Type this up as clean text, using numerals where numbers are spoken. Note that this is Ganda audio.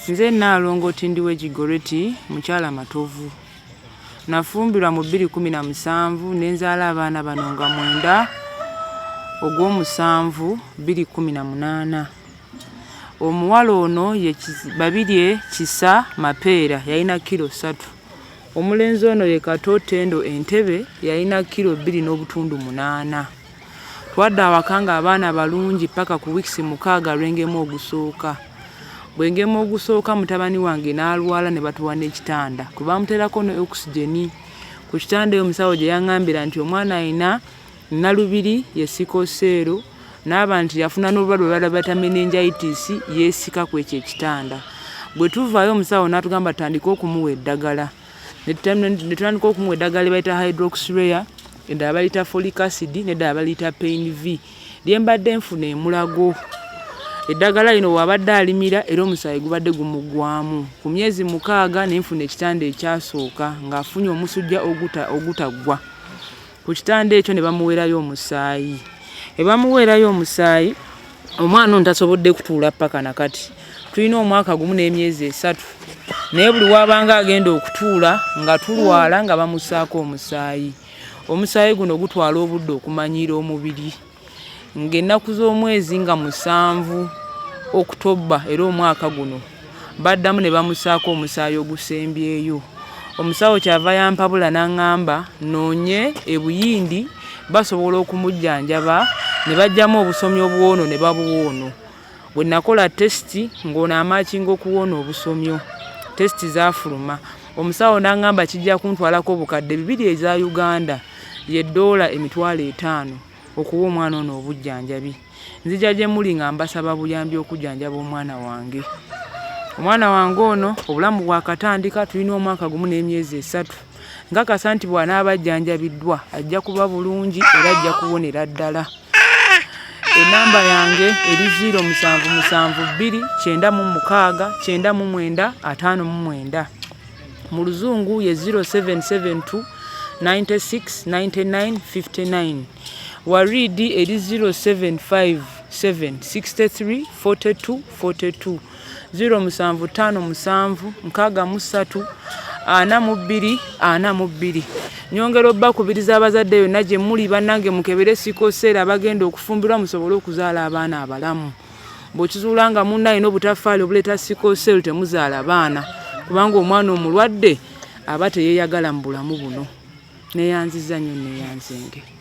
Nze Nnaalongo Tindiwegi Goreti, mukyala Matovu. Nafumbirwa mu 2017 ne nzaala abaana bano nga 9 Ogwomusanvu 2018. Omuwala ono ye Babirye Kisa Mapeera, yalina kkiro 3. Omulenzi ono ye Kato Tendo Entebe, yalina kkiro 2.8. Twadda awaka ng'abaana balungi ppaka ku wiikisi 6 lw'engemu ogusooka. Bwe ngema ogusooka mutabani wange n'alwala ne batuwa n'ekitanda kwe baamuteerako ne oxygen. Ku kitanda eyo omusawo gye yang'ambira nti omwana alina nnalubiri ye sikoseero n'aba nti yafuna n'obulwadde bwe balala bayita meningitis yeesika ku ekyo ekitanda. Bwe tuvaayo omusawo n'atugamba tutandike okumuwa eddagala. Ne tutandika okumuwa eddagala lye bayita hydroxyurea, eddala baliyita folic acid n'eddala baliyita pain V. Lye mbadde nfuna e Mulago. Eddagala lino bw'abadde alimira era omusaayi gubadde gumuggwaamu. Ku myezi 6 ne nfuna ekitanda ekyasooka ng'afunye omusujja ogutaggwa. Ku kitanda ekyo ne bamuweerayo omusaayi. Bwe bamuweerayo omusaayi, omwana ono tasobodde kutuula ppaka na kati. Tulina omwaka gumu n'emyezi 3. Naye buli w'abanga agenda okutuula nga tulwala nga bamussaako omusaayi. Omusaayi guno gutwala obudde okumanyiira omubiri. Ng'ennaku z'omwezi nga 7 Okutobba era omwaka guno baddamu ne bamussaako omusaayi ogusembyeyo. Omusawo ky'ava yampabula n'ang'amba nnoonye e Buyindi basobola okumujjanjaba ne baggyamu obusomyo bw'ono ne babuwa ono. Bwe nakola tesiti ng'ono amaakinga okuwona obusomyo. Tesiti zaafuluma. Omusawo n'ang'amba kijja kuntwalako 2000 eza Uganda, ye ddoola 50,000 okuwa omwana ono obujjanjabi. Nzija gye muli nga mbasaba buyambi okujjanjaba omwana wange. Omwana wange ono obulamu bwakatandika, tulina omwaka gumu n'emyezi 3. Nkakasa nti bw'anaaba ajjanjabiddwa ajja kuba bulungi era ajja kuwonera ddala. Ennamba yange eri 0772 96 99 59. Mu Luzungu ye 0772 96 99 59. Waridi eri 0757 63 42 42. 0757 63 42 42. Nyongera obbakubiriza abazadde yonna gye muli bannange mukebere sikoseera abagenda okufumbirwa musobole okuzaala abaana abalamu. Bw'okizuula nga munno alina obutaffaali obuleeta sikoseero temuzaala baana kubanga omwana omulwadde aba teyeeyagala mu bulamu buno. Neeyanzizza nnyo neeyanzenge.